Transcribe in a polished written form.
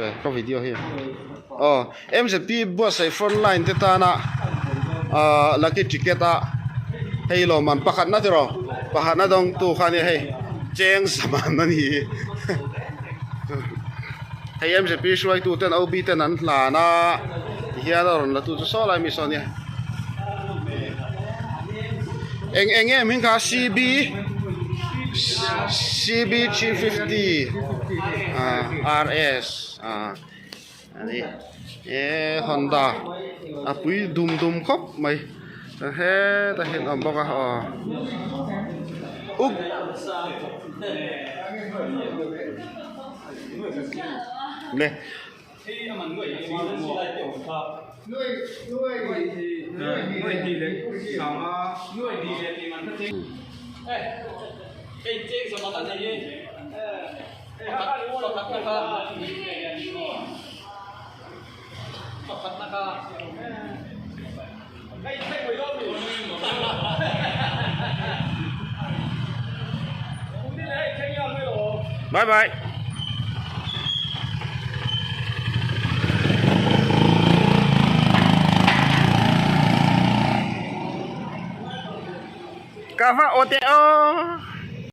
Ka video hi aw MZP buatsaih front line te tana ahh lucky ticket a hei lawmman pakhatna tiraw pakhatna dawngtu kha ania hei cheng zaman a ni hi hei MZP hruaitu ten OB ten an hlan a tihian a rawn la tu chu saw lai mi saw ania eng eng nge hming kha CB. CB 350 ah RS ah ani e Honda a pui dum dum khawp mai hetah hian a awm bawk a aw uk le. Bye bye. Ka va aw teh aw.